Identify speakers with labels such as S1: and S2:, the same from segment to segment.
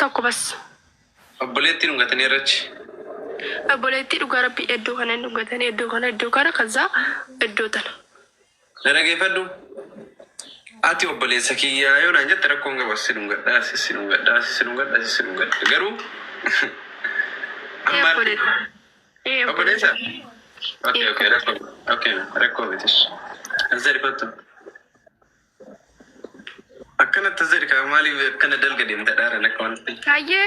S1: Tokko bas.
S2: Obboleettii dhungatanii irrachi.
S1: Obboleettii dhugaa rabbii iddoo kana hin dhungatanii, iddoo kana, iddoo kana, kazaa iddoo tana.
S2: Na dhageeffadhu. Ati obboleessa kiyyaa yoo naan jette rakkoon qabu, si dhungadhaa, si dhungadhaa, si dhungadhaa, si dhungadha. Garuu
S1: Ee
S2: amma
S1: obboleessa. Ee
S2: obboleessa.
S1: Obboleessa.
S2: Okay, rakkoo, okay, rakkoo mitis. As jedhi, kottu. Akkanatti as jedhi kaa, maaliif akkana dalga deemta dhaaran akka wanti.
S1: Hayyee.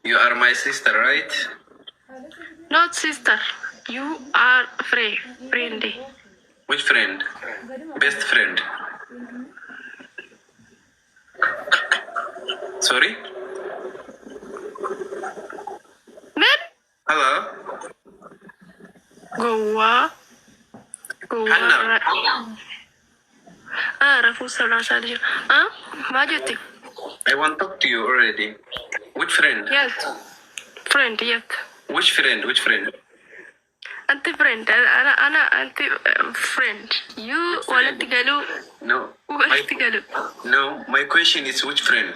S2: You are my sister, right?
S1: Not sister. You are friend. Friend.
S2: Which friend? Best friend. Sorry?
S1: Men
S2: Hello?
S1: gowwaa. Gowwaa.
S2: Hanna.
S1: Ah, rafuu salaasaa jira. Ah, maal jette?
S2: I want to talk to you already. Which friend?
S1: Yes. Friend, yes.
S2: Which friend? Which friend?
S1: Anti friend. Ana ana anti friend. You walitti galuu.
S2: No. My,
S1: Walitti galuu.
S2: No, my question is, which friend?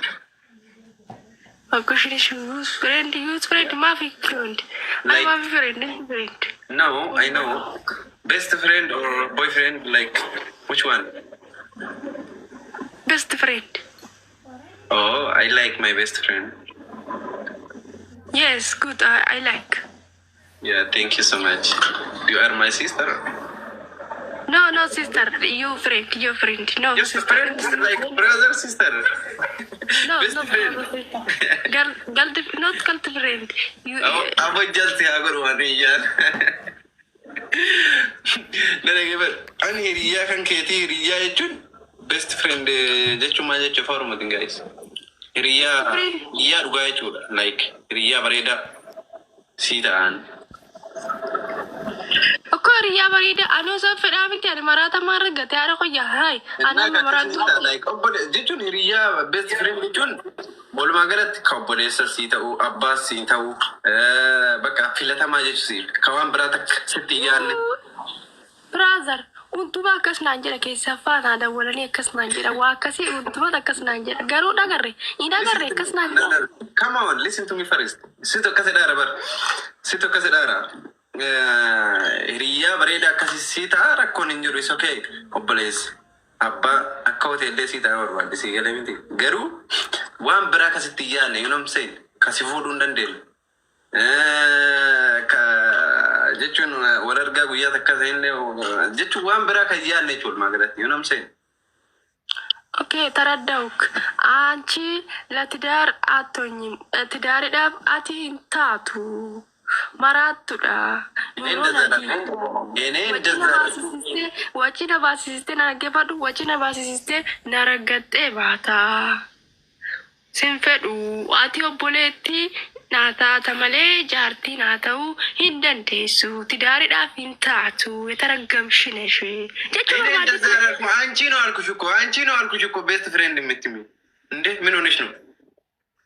S1: My question is use friend, use friend, maafi friend. Ana
S2: Like-
S1: maafi friend, friend.
S2: No, I know. Best friend or boyfriend, like, which one?
S1: Best friend.
S2: Oh, I like my best friend.
S1: Yes, good. I like.
S2: Yeah, thank you so much. You are my sister.
S1: No, no, sister. You friend, you friend. No,
S2: Just
S1: sister.
S2: friend, like brother, sister.
S1: No,
S2: Best
S1: no,
S2: friend.
S1: brother, sister. Girl, girl, not girlfriend. You.
S2: Abo jalti haa godhu waan iyyaan. Na dhaggeeffadhu. Ani hiriyyaa kan keetii, hiriyyaa jechuun best friend jechuun maal jechuu afaan Oromootiin, guys? Hiriyyaa
S1: Friend.
S2: Hiriyyaa dhugaa jechuudha. Like hiriyyaa bareedaa sii ta'an.
S1: Akkoo hiriyyaa bareeda anoo isaan fedhaa miti, ani maraata maal argate haadha qoyyaa haay ani amma maraattu.
S2: Like obbole jechuun, hiriyyaa best friend jechuun walumaa galatti ka obboleessa sii ta'u, abbaas sii ta'u, bakka filatamaa jechuu sii ka waan biraa takka sitti yaadne.
S1: Brother, untuma akkas naan jedha, keessaffaa naa dawwalanii akkas naan jedha, waa akkasii untuma akkas naan jedha, garuu dhagarre hin agarre akkas naan jedha.
S2: Come on, listen to me first. Situ akkas jedhaara bar. Situ akkas jedhaara. Hiriyyaa bareedaa akkasii sii ta'a, rakkoon hin jiru, is okay. Obboleessa. Abbaa akka hoteellee sii ta'a barbaadde, sii galee miti. Garuu waan biraa akkasitti hin yaadne, you know what I'm saying? Kasi fuudhuu hin dandeenye. Ka jechuun wal argaa guyyaa takka ta'ellee jechuun waan biraa kan yaadne jechuudha walumaa galatti, you know what I'm saying?
S1: Okay, ተረዳሁክ። አንቺ ለትዳር አትሆኝም፣ ትዳሪidhaaf ati hin taatu, maraattuudha.
S2: እኔ እንደዛ እኔ እንደዛ
S1: Waci na baasisistee na dhaggeeffadhu, waci na baasisistee na raggattee baata. Sin fedhu, ati obboleettii naa taata malee jaartii naa ta'uu hin dandeessu. Tidaariidhaaf hin taatu. የተረገምሽ ነሽ jechuu
S2: እኔ እንደዛ
S1: barbaadde.
S2: አላልኩም። አንቺ ነው አልኩሽ እኮ፣ አንቺ ነው አልኩሽ እኮ best friend የምትሚው እንዴ? ምን ሆነሽ ነው?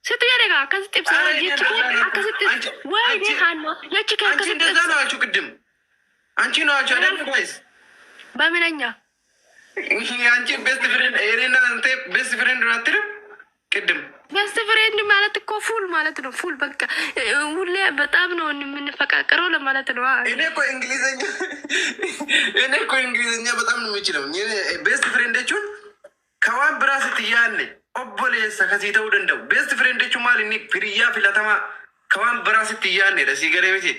S1: Sitti jedhe gaa akkasitti ibsa
S2: ኧረ እኔ
S1: jechi
S2: እንደዛ
S1: kee
S2: አላልኩም።
S1: akkasitti
S2: አንቺ
S1: waayee
S2: አንቺ
S1: haannoo jechi kee
S2: አንቺ
S1: akkasitti
S2: እንደዛ
S1: ibsa.
S2: ነው አልሽው ቅድም። አንቺ ነው አልሽው አይደል? Guys?
S1: በምንኛ?
S2: አንቺ best friend፣ እኔና አንተ best friend ነው አትልም ቅድም?
S1: Best friend ማለት እኮ full ማለት ነው። Full በቃ ሁሌ በጣም ነው የምንፈቃቀረው ለማለት ነው።
S2: እኔ እኮ እንግሊዘኛ በጣም ነው የምችለው። Best friend jechuun ka waan biraa sitti yaadne, obboleessa kasii ta'uu danda'u. Best friend jechuun maal inni hiriyyaa filatamaa ka waan biraa sitti yaadnedha. Sii galee miti?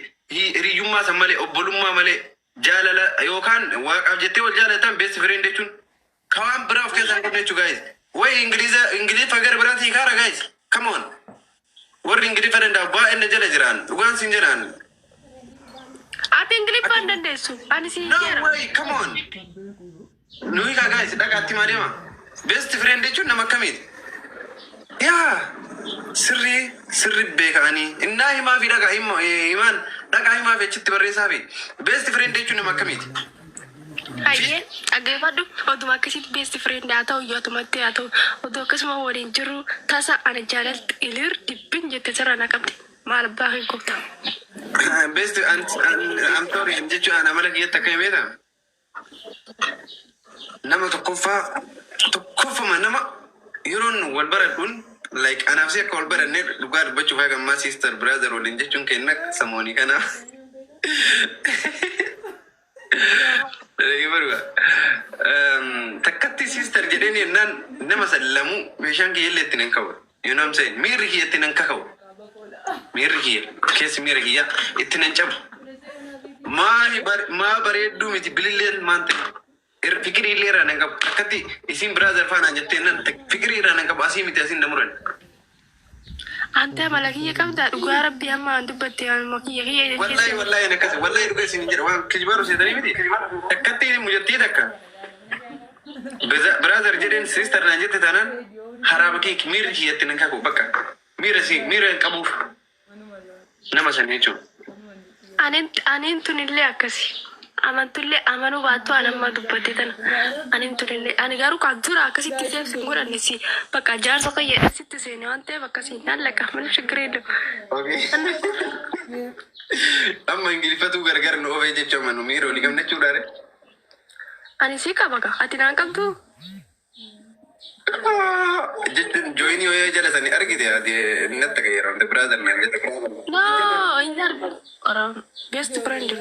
S2: Hiriyyummaa san malee, obbolummaa malee, jaalala yookaan waaqaaf jettee wal jaalatan, best friend jechuun ka waan biraa of keessaa hin qabne jechuu, guys. Way ingiliza ingiliffa gara biraatii kaara, guys. Come on. Warri ingiliffa danda'u baay'een na jala jiraan. Dhugaan siin jedhaan.
S1: Ati ingiliffaa hin dandeessu. Ani si
S2: No
S1: jera.
S2: way, come on. Nuyi kaa guys, dhaqaatti maa deema. Best friend jechuun nama akkamiiti? Yaa sirrii sirri beekanii innaa himaa fi dhagaa himaan dhaqaa himaa fi achitti barreessaa fi best friend jechuun nama akkamiiti?
S1: Hayyee, dhaggeeffadhu, oduma akkasitti best friend haa ta'u iyyuu atumatti haa ta'u, oduu akkasuma waliin jiru tasa ana jaalalti ilir dibbin jette sirra na qabdi, maal abbaa kee goota.
S2: Best I'm sorry jechuun ana mala kiyyatti akka himeeta. Nama tokkoffaa tokkoffama nama yeroon wal baradhuun, like anaaf si akka wal barannee dhugaa dubbachuuf haga ammaa sister brother waliin jechuun kenna samoonii kana. Baruga. Takkatti sister jedheen yennaan nama san lamuu meeshaan kiyya illee ittiin hin ka'u. You know what I'm saying? Miirri kiyya ittiin hin kaka'u. Miirri kiyya keessi miira kiyya ittiin hin cabu. Maa bareedduu miti bililleen maan ta'e. Fikirii illee irraa nan qabu. Takkatti isin brother faanaan jettee nan fikirii irraa nan qabu, asii miti asiin namuran.
S1: Ante amala kiyya qabdaa? Dhugaa rabbii amma an dubbatte anuma kiyya kiyya.
S2: Wallahi, wallahi akkas, wallahi dhuga isin jedha, waan kijibaaru seetanii miti. Takkatti mucattii takka. Brother jedheen sister naan jette taanaan haraaba kee miirri kiyyatti nan kaku, bakka miira si miira hin qabuuf nama san jechuudha.
S1: Aniin tunillee akkasi. Amantullee amanuu baattu an amma dubbatte tana. Aniin tunillee ani garuu kan dura akkasitti seef hin godhanne, si bakka jaarsa kiyya sitti seene waan ta'eef akkasii naan laqa mana shiggiree jiru.
S2: Amma ingiliffatu gargar nu oofee jechuudha, manu miira olii qabna jechuudha.
S1: Ani si qaba gaa, ati naan qabdu.
S2: Jechuun joinii yoo jala sanii argite ati natti yeroo brother naan jette.
S1: No, hin argu. Best friend.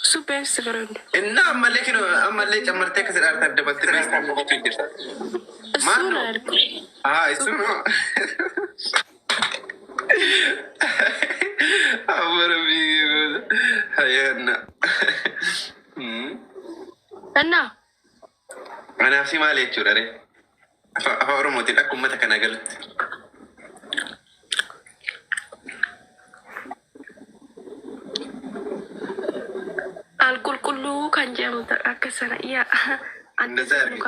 S1: Su best friend.
S2: Inna ammallee kino ammallee cammartee akka sidhaarta dabaltee best friend jechuu jirta.
S1: እሱ ነው ያልኩት።
S2: Ah, እሱ ነው። Awwara biyya hayyaanna.
S1: እና
S2: Anaaf si maal jechuudha ree? Afaan Oromootiin akka uummata kanaa galutti.
S1: Alqulqulluu kan jedhamu akka sana yaa
S2: እንደዛ አድርጊ።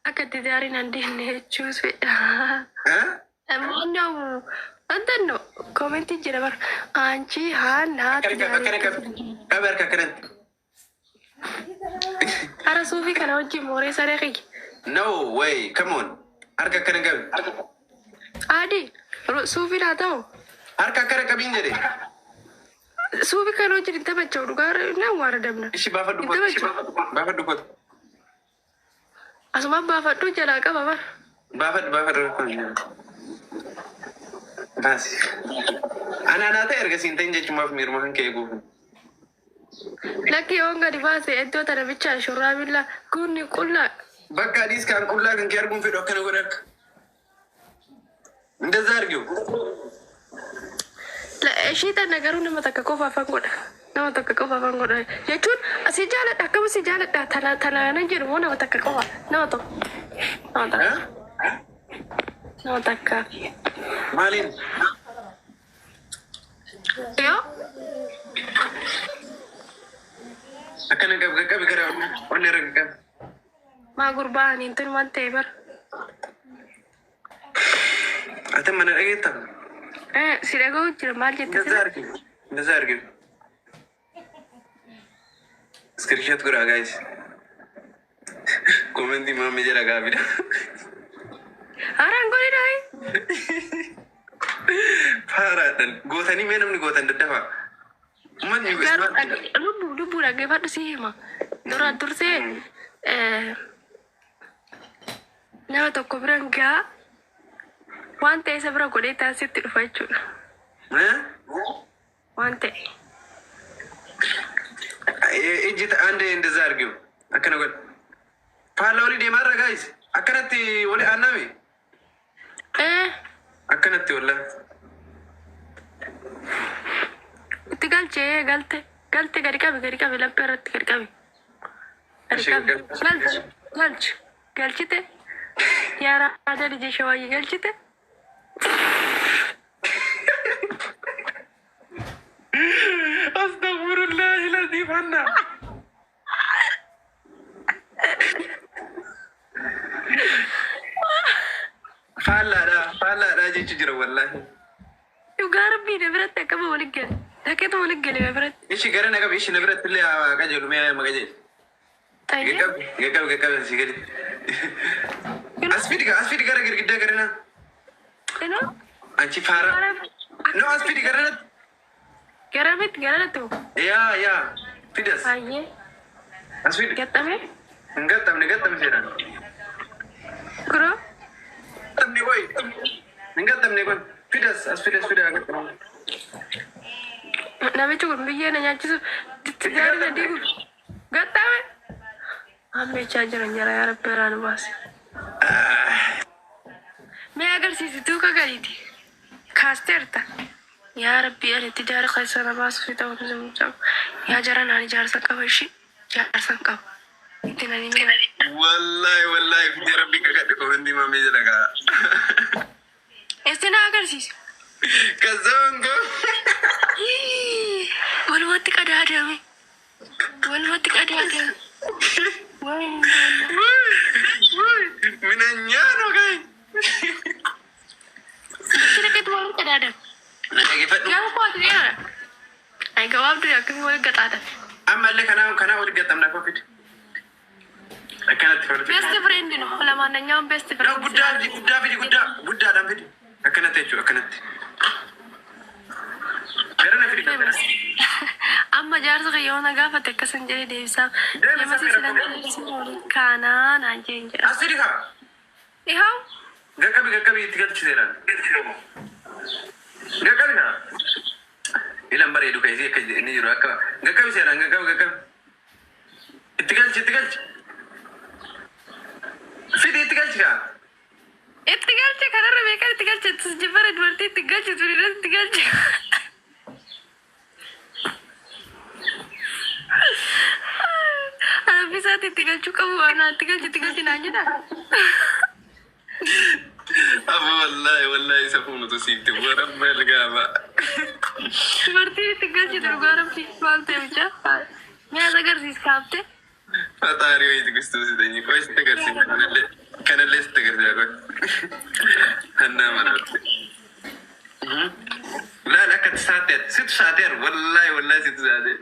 S1: akka itti gaariin an deemne jechuus fedha.
S2: Eh?
S1: ማነው እንትን ነው comment jira bara አንቺ ሀና
S2: Akkana akkana qabi. Qabi harka akkanatti.
S1: Hara suufii kana wajjin mooree saree kiyya.
S2: No way, come on. Harka akkana qabi.
S1: Adi suufiin haa ta'u.
S2: Harka akkana qabiin jedhe.
S1: Suufii kana wajjin hin taphacha'u, dhugaa nan waaradamna.
S2: Ishi baafadhu
S1: Hin
S2: kootu.
S1: taphacha'u.
S2: Baafadhu kootu.
S1: Asuma baafadhu jalaa qaba bara.
S2: Baafadhu, baafadhu, rakkoon hin jiru. Baasi. Ana anaa ta'e erga siin ta'in jechuumaaf miiruma kan ka'e guufu.
S1: Lakki yoon gadi baase iddoo tana bichaa shurraabilla kunni qullaa.
S2: Bakka adiis kan qullaa kan kee arguun fedhu, akkana godhe akka. እንደዛ አድርጊው።
S1: Ishii tana garuu nama takka qofa afaan godha. Nama takka qofa afaan godha jechuun asii jaaladha, akkama si jaaladha tana tana nan jedhu moo nama takka qofa, nama tokko, nama takka, nama takka.
S2: Maaliin?
S1: Yoo
S2: Akkana qabi, qaqqabi gara onni irra qaqqabi.
S1: Maa gurbaa aniin tun waan ta'e bara.
S2: Ati mana dhageettaa?
S1: Si dhaga'u jira, maal jette?
S2: እንደዛ አድርጊው። እንደዛ አድርጊው። Screenshot godhaa guys. Comment maammee jala gaafidha.
S1: Haraan godhidhaa.
S2: Faaraadhaan gootanii mee namni gootan daddafaa. Uummatni
S1: Lubbuu lubbuu dhaggeeffadhu, si hima. Duraan dursee nama tokko biran gaa waan ta'e isa bira godhee taasitti dhufa jechuudha. Waan ta'e.
S2: Ijji አንዴ እንደዛ አድርጊው። Akkana godhe. Faallaa olii deemaarra guys. Akkanatti wali aanname. Akkanatti wallaa.
S1: Itti galchee galte galte, gadi qabi, gadi qabi, laphee irratti gadi qabi. Gadi qabi. Galchi galchi galchite yaa raada lije shawaayyee galchite.
S2: Astaghfirullah ilazim Hanna. Faallaadha, faallaadha jechu jira wallahi.
S1: Dhugaa rabbii na biratti akkama waliin gale. Takkeetu waliin gale na biratti.
S2: Ishi gara na qabi, ishi na biratti illee haa qajeelu, mee haa qajeelu.
S1: Tayyee.
S2: Qaqqabi, qaqqabi, qaqqabi asii gadi. As fidi, as fidi gara girgiddaa gara na.
S1: Inoo.
S2: Anchi faara. No, as fidi gara natti.
S1: Garamitti garanatti moo?
S2: Yaa yaa fidas.
S1: Hayyee.
S2: As fidi.
S1: Gaxxame?
S2: Hin gaxxamne gaxxamne seeraan.
S1: Kuroo?
S2: Gaxxamne qoy. Hin gaxxamne qoy. Fidas as fidas fida gaxxamne.
S1: Namichi kun biyyee na nyaachisuuf gaarii na diigu. Gaxxame? Ammechaa jiran jara yaa Rabbi irraa nu baase. Mee agarsiisi duuka galiiti. Kaasteerta. Yaa Rabbi ani itti jaara keessa na baasuuf ta'u mucaa. Yaa jara naan ijaarsa qaba ishii. Jaarsa qaba. Itti nani mina.
S2: Wallahi wallahi fidee Rabbi kakadhe kofantii mamee jedha kaa.
S1: Itti na agarsiisi.
S2: Kazoongo.
S1: Walumatti qadaadame. Walumatti qadaadame. Wayi.
S2: Minanyaa no kai.
S1: Itti dhaqeetu walitti qadaadame.
S2: Na dhaggeeffadhu.
S1: Gaafa kooti dheeraa. Ay gabaabduu akkamii walitti qadaadame.
S2: Ammallee kanaa kanaa walitti gaxxamna koo fidi. Akkanatti fidi.
S1: Best friend no lamaanኛውን best
S2: No
S1: friend.
S2: guddaa fidi guddaa fidi guddaa guddaadhaan fidi. Akkanatti jechuudha akkanatti. Gara na fidi.
S1: Amma jaarsa kiyya na gaafate akkasan jedhee deebisaaf.
S2: Deebisa
S1: Nama
S2: fira
S1: silan kaanaa naan jeen jedha.
S2: As fidi kaa.
S1: Ihaw
S2: Gaqqabi gaqqabi itti galchi seeraan. Gaqqabi kaa. Ilan bareedu keessi akka inni jiru akka gaqqabi seeraan gaqqabi gaqqabi. Itti galchi itti galchi. Fidi itti galchi kaa.
S1: Itti galche kanarra beekan itti galche jibbara dubartii itti galche turiirra itti galche. Anabbisaatti itti galchuu qabu waan itti galche itti galche naan jedha.
S2: Abu wallahi wallahi safuu nutu siifte warra elgaama.
S1: Dubartiin itti galche dhugaa rabbi maal ta'e bichaa. Mee as agarsiis kaafte.
S2: ፈጣሪ ወይ ትዕግስቱን ስጠኝ። ቆይ ስትገርሲ kanallee ስትገርሲ ቆይ እና ማለት laal akka saateer situ saateer wallahi wallahi situ saatee.